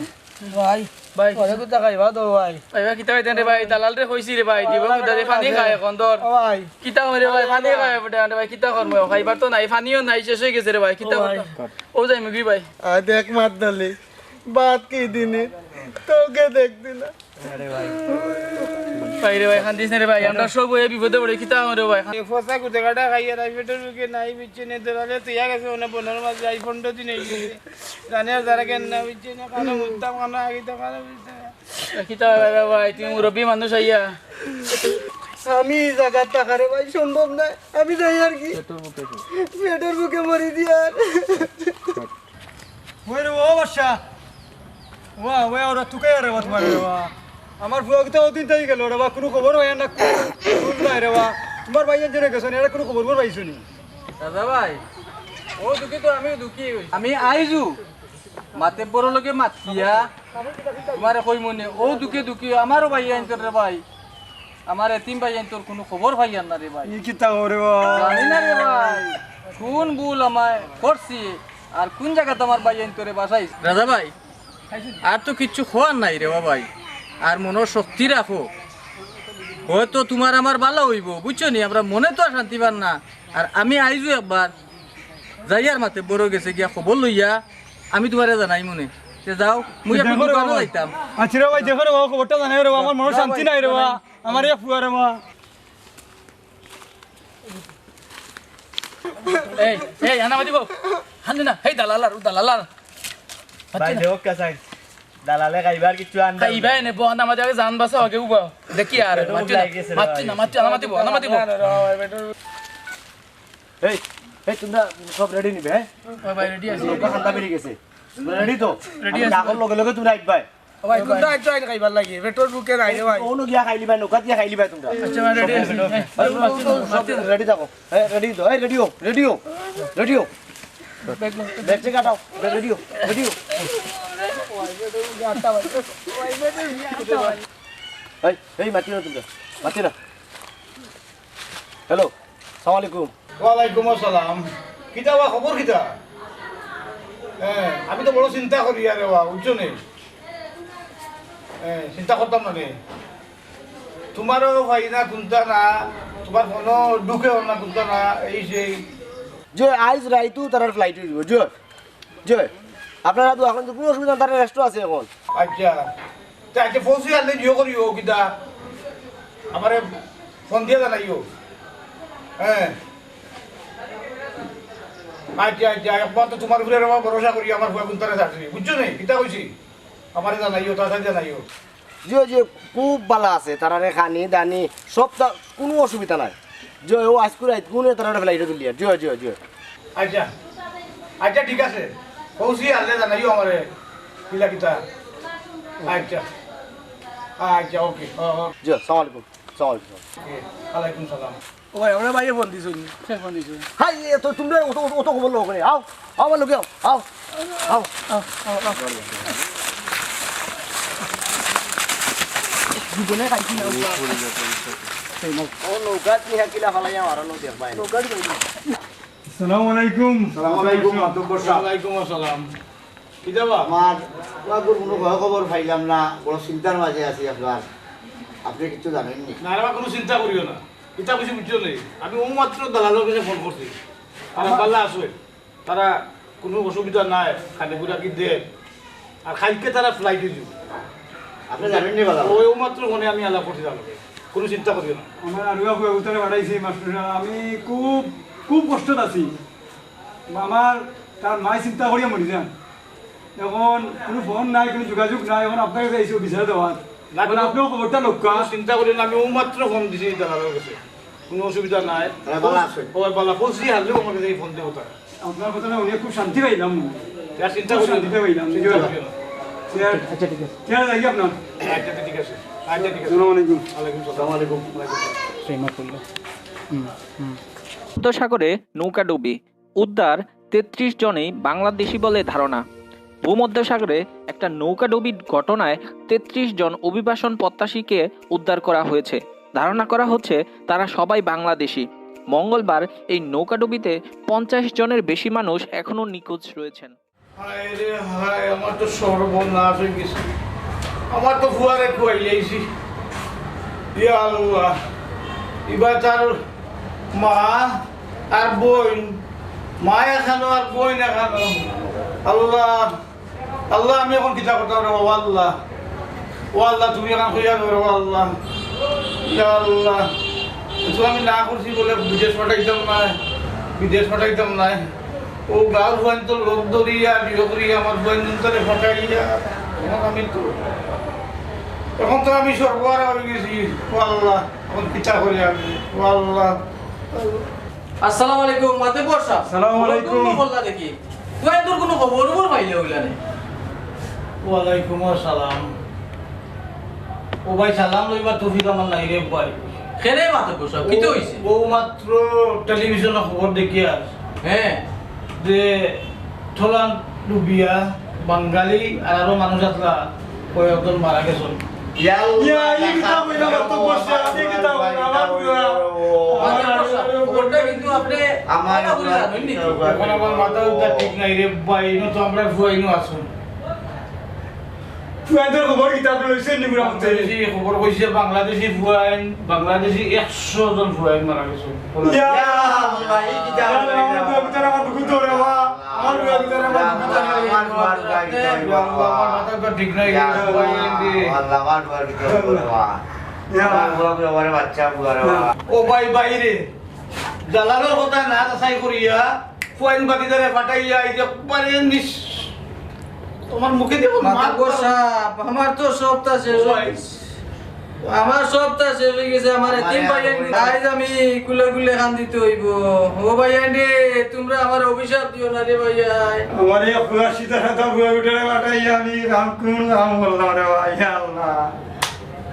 ভাই। ভাই। ওরে কুন্তা খাইবা তো ভাই। ভাই, ভাই, কিতা খাইতাম রে ভাই? দালালরে কইছি রে ভাই, দিবো কুন্তা দি, পানি খায় অখন ধর। ও ভাই। কিতা করি রে ভাই? পানি খায় বেটা, আরে ভাই, কিতা করমু? খাইবার তো নাই, পানিও নাই, শেষ অইগেছে রে ভাই, কিতা করতাম? ও যাইমুগি ভাই। আয় দেখ মাতলি, ভাত কি দিনি, তোকে দেখতি না। ভাই রে ভাই, কান্দিস না রে ভাই, আমরা সব অউ বিপদো পড়ি, কিতা করমু রে ভাই? এ ফসা কুত্তা কাটা খাইয়া রাই পেটর ভুকে নাই, বুঝছো নি? দালালে থইয়া গেছে অনে বনর মাঝে, আইজ পনরো দিন অইগেছে। জানে আর যারা কেন না, বুঝছো নি? কানো মুততাম, কানো হাগিতাম, কানো বুঝছো না। কিতা ভাই, ভাই, ভাই, তুমি মুরব্বি মানুষ আইয়া। আমি ই জাগাত থাকা রে ভাই, সম্ভব নায়। আমি যাই আর কি। পেটর ভুকে মরি দি আর। ওই রে, ও বাদশা। ওয়া, ওয়া, ওরা তুকাইয়া রে বা তুমারে রে বা। আমার ফুয়া কিতা অউদিন থাকি গেল রে বা, কুনু খবর পাইয়ার না, কুনু খবর নাই রে বা। তুমার ভাইয়াইন্তরে গেছে নি, এরা কুনু খবর পাইছো নি? দাদা ভাই, অউ দুখি তো আমিও দুখি অইছি। আমি আইজউ মাতব্বরর লগে মাতিয়া তুমারে কইমু নে, অউ দুখে দুখি আমারও ভাইয়াইন্তর রে ভাই, আমার এতিম ভাইয়াইন্তর কুনু খবর পাইয়ার না রে ভাই। ই কিতা কও রে বা? জানি না রে ভাই, কুন ভুল আমায় করছি, আর কুন জাগাত আমার ভাইয়াইন্তরে বাসাইছি। রাজা ভাই, আর তো কিচ্ছু কওয়ার নাই রে বা ভাই, আর মনর শক্তি রাখো, হয়তো তুমার আমার ভালা অইবো, বুঝছো নি? আমরা মনে তো আর শান্তি পার না। আর আমি আইজউ একবার যাইয়ার মাতব্বরর গেছে গিয়া খবর লইয়া আমি তুমারে জানাইমু নে। তে যাও, মুই একটু দেখো রে দোকানো বা। যাইতাম। আচ্ছা রে ভাই, দেখো রে বা, খবরটা জানাইও রে বা, আমার মনর শান্তি নাই রে বা, আমার ইয়া ফুয়া রে বা। এই, এই, আনা মাতিব। হান দে না, এই দালাল আর, দালাল আর। ভাই, দেখো কে চাই? দালালে খাইবার কিচ্ছু আনবা। খাইবা এনে, বহান আমাদের আগে জান বাঁচা আগে উবা। দেখি আর, মাতিও না, মাতিও না, মাতিও না, মাতিব, না মাতিব। এই, এই, তুমরা সব রেডি নিবে, হ্যাঁ? ও ভাই, রেডি আছি। নৌকা খান্দা বেরিয়ে গেছে। তুমরা রেডি তো? রেডি আছি। ডাকর লগে লগে তুমরা আইবায়। ও ভাই, তুমরা আইছো আইন খাইবার লাগি, পেটর ভুকে নাই রে ভাই। অনো গিয়া খাইলিবায়, নৌকাত গিয়া খাইলিবায় তুমরা। আচ্ছা, ভাই, রেডি আছি। এই, সব রেডি থাকো। হ্যাঁ, রেডি তো? এই, radio, radio, radio. Bag check আটাও, রেডিও, রেডিও। এই, এই, মাতিও না তুমরা, মাতিও না। হ্যালো, সালাম আলাইকুম। ওয়ালাইকুম আসসালাম। কিতা বা খবর কিতা? হ্যাঁ, আমি তো বড় চিন্তা করি আরে বা, বুঝছো নি? হ্যাঁ, চিন্তা করতাম না নি। তুমারও পাই না কুন্তা না, তুমার ফোনও ঢুকেও না কুন্তা না, এই সেই। যে আইজ রাইতউ তারার ফ্লাইট অইযিবো, যে। জি, আপনারা তো অখন তো কুনু অসুবিধা নাই, তারা রেস্টো আছে অখন। আচ্ছা, তে আচ্ছা, পৌঁছি আনলে জিও করিও কিতা? আমারে ফোন দিয়া জানাইও। হ্যাঁ। আচ্ছা, আচ্ছা, একমাত্র তুমার উপরে আমার ভরসা করি, আমার ফুয়া কুন্তারে ছাড়ছি। বুঝছো নি? কিতা কইছি? আমারে জানাইও, তাড়াতাড়ি জানাইও। জিও, জিও, খুব ভালা আছে। তারারে খানি, দানি, সবতা কুনু অসুবিধা নাই। জিও, ও আইজকু রাইতকুনে তারারে ফ্লাইটো তুলিয়ার। জিও, জিও, জিও। আচ্ছা, আচ্ছা, ঠিক আছে। পৌঁছি আনলে জানাইও আমারে। কিলা কিতা? আচ্ছা। আচ্ছা, ওকে। ও, ও। জিও, সালাম আলাইকুম। সালাম আলাইকুম। ওকে, ওয়ালাইকুম সালাম। ও ভাই, আমরার ভাইয়ে ফোন দিছইন। কে ফোন দিছে? হাই, এ তো তুমরা অত, অত, অত খবর লও কেনে? আও, আও, আমার লগে আও, আও, আও। আও, আও, আও। জীবনে খাইছি না, উবা। এই নাও। ও নৌকাত নিয়া কিলা ফালাইয়া মারানো দেখবায়। নৌকাত যাইবো। আসসালামু আলাইকুম। আসসালামু আলাইকুম, মাতব্বর সাব। ওয়ালাইকুম আসসালাম। কিতা বা? আমার ফুয়াগুর কুনু খবর পাইলাম না, বড় চিন্তার মাঝে আছি আপনার। আপনে কিচ্ছু জানইন নি? না রে বা, কুনু চিন্তা করিও না। কিতা কইছি বুঝছো নি? আমি অউ মাত্র দালালর গেছে ফোন করছি। তারা ভালা আছে। তারা কুনু অসুবিধা নাই, খানিকুরা কি দের। আর কাইলকে তারা ফ্লাইট অইযিবো। আপনে জানইন নি ভালা? অউ, অউ মাত্র ফোনে আমি আলাপ করছি তার লগে। কুনু চিন্তা করিও না। আমার আরুয়া ফুয়া উতারে বাড়াইছি, মাস্টার সাব। আমি খুব, খুব কষ্টত আছি। আমার, তার মায় চিন্তা করিয়া মরি যান। এখন কুনু ফোন নাই, কুনু যোগাযোগ নাই। এখন আপনার কাছে আইছি বিচার দেওয়ার। না, এখন আপনিও খবরটা লউক্কা। কুনু চিন্তা করিও না, আমি অউ মাত্র ফোন দিছি দালালর কাছে। কুনু অসুবিধা নাই। হ্যাঁ, ভালা আছে। ও ভালা, ফোন সি হারলেও আমার কাছে এই ফোন দেবো তারা। আপনার কথা না, উনি খুব শান্তি পাইলাম। আর চিন্তা খুব করিও না। শান্তি পাইলাম। চিন্তা করিও না। চেয়ার, আচ্ছা, ঠিক আছে। চেয়ার লাগি আপনার। আচ্ছা, ঠিক আছে। আচ্ছা, ঠিক আছে। আসসালামু আলাইকুম। ওয়ালাইকুম আসসালাম। আসসালামু আলাইকুম। ওয়ালাইকুম আসসালাম। সেই মাত্র বললো। হুম, হুম। ভূমধ্যসাগরে নৌকাডুবি, উদ্ধার তেত্রিশ জনই বাংলাদেশি বলে ধারণা। ভূমধ্যসাগরে একটা নৌকাডুবির ঘটনায় তেত্রিশ জন অভিবাসন প্রত্যাশীকে উদ্ধার করা হয়েছে। ধারণা করা হচ্ছে তারা সবাই বাংলাদেশি। মঙ্গলবার এই নৌকাডুবিতে পঞ্চাশ জনের বেশি মানুষ এখনও নিখোঁজ রয়েছেন। হায় রে হায়, আমার তো সর্বনাশ অইগেছে। আমার তো ফুয়ারে খুয়াইলাইছি। ইয়া আল্লাহ, ইবা তার মা আর বইন, মা একখানো আর বইন একখানো। আল্লাহ, আল্লাহ, আমি এখন কিতা করতাম রে বাবা আল্লাহ? ও আল্লাহ, তুমি এখন কইয়া ধরো আল্লাহ। ইয়া আল্লাহ, তো আমি না করছি বলে বিদেশ পাঠাইতাম না, বিদেশ পাঠাইতাম না। ও গাঁওর ফুয়াইন তো লোক ধরিয়া, বিয়ে করিয়া আমার ফুয়াইন তারে পাঠাইয়া, এখন আমি তো, এখন তো আমি সর্বহারা অইগেছি। ও আল্লাহ, এখন কিতা করি আমি? ও আল্লাহ। আসসালামু আলাইকুম, মাতে বর্ষা। আসসালামু আলাইকুম। বললা দেখি, তুই তোর কুনু খবর খবর পাইলে অইলা নি? ওয়ালাইকুম আসসালাম। ও ভাই, সালাম লইবার তৌফিক আমার নাই রে ভাই। কেনে মাতে বর্ষা, কিতা অইছে? ও মাত্র টেলিভিশনে খবর দেখিয়ার। হ্যাঁ। যে ট্রলার ডুবিয়া বাঙালি আর আরো মানুষ আছলা, কয়েকজন মারা গেছইন। ইয়া আল্লাহ, ইয়া, ই কিতা কইলা, মাতে বর্ষা, ই কিতা কইলা, আমার বুড়া। মাতে বর্ষা, খবরটা কিন্তু আপনে আমার ভালা করি বুড়া জানইন নি? এখন আমার মাথা উঠা ঠিক নাই রে ভাই, ইনো তো আমরার ফুয়াইনও আছইন। ফুয়াইনর খবর কিতা আপনে লইছইন নি বুড়া মতে? বাংলাদেশি খবর কইছে, বাংলাদেশি ফুয়াইন, বাংলাদেশি একশো জন ফুয়াইন মারা গেছে। ইয়া আল্লাহ, ই কিতা কইলা? আমার বুড়া ভিতরে আমার দুঃখ ধরে বা। আমার বুড়া ভিতরে আমার দুঃখ ধরে। আমার বুড়া ভিতরে আমার মাথা তো ঠিক নাই। ইয়া আল্লাহ, আমার বুড়া ভিতরে বা। ইয়া। আমার বুড়া ভিতরে বাচ্চা বুড়া রে বা। ও ভাই, ভাই রে, দালালর কথা না যাচাই করিয়া ফুয়াইন বাতিদারে পাঠাইয়া এই যে একবারে নিস-, তোমার মুখে দিব মাতে মার। বর্ষা, আমার তো সবটা শেষ অই গেছে। আমার সবটা শেষ অই গেছে, আমার আমার এতিম ভাই আইন। আইজ আমি কুলে কুলে কান্দিতে অইবো। ও ভাই আইন রে, তুমরা আমার অভিশাপ দিও না রে ভাই আইন। আমার এই ফুয়া সিধা সাদা ফুয়া উঠে পাঠাইয়া আমি রাম কোন রাম বললাম রে ভাই, ইয়া আল্লাহ।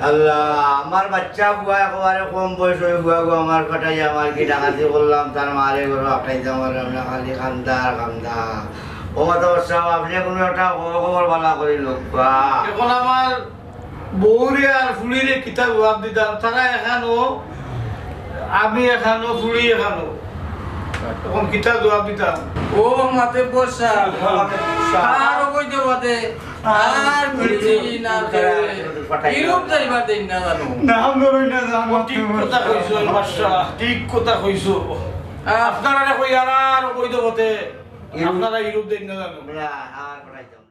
আল্লাহ, আমার বাচ্চা ফুয়া একেবারে কম বয়স অই ফুয়া গো, আমার কাটাই আমার কি ডাকাতি করলাম, তার মারে গরু আটাই আমার আমরা খালি কান্দা আর কান্দা। ও মাতে বর্ষা, আপনে কুনু একটা খবর, খবর বালা করি লউক্কা। এখন আমার বউরে আর ফুড়িরে কিতা জবাব দিতাম, তারা এখানো, আমি এখানো, ফুড়ি এখানো। এখন কিতা জবাব দিতাম? ও মাতে বর্ষা, আর অবৈধ পথে আর কুনু দিন আর কেউ ইউরোপ যাইবার দিন না জানো। নাম ধরই না জানো। ঠিক কথা কইছো, বাদশা, ঠিক কথা কইছো। আপনারারে কই আর, আর অবৈধ পথে আপনারা ইউরোপ দিন না জানো। না, আর পাঠাইতাম না।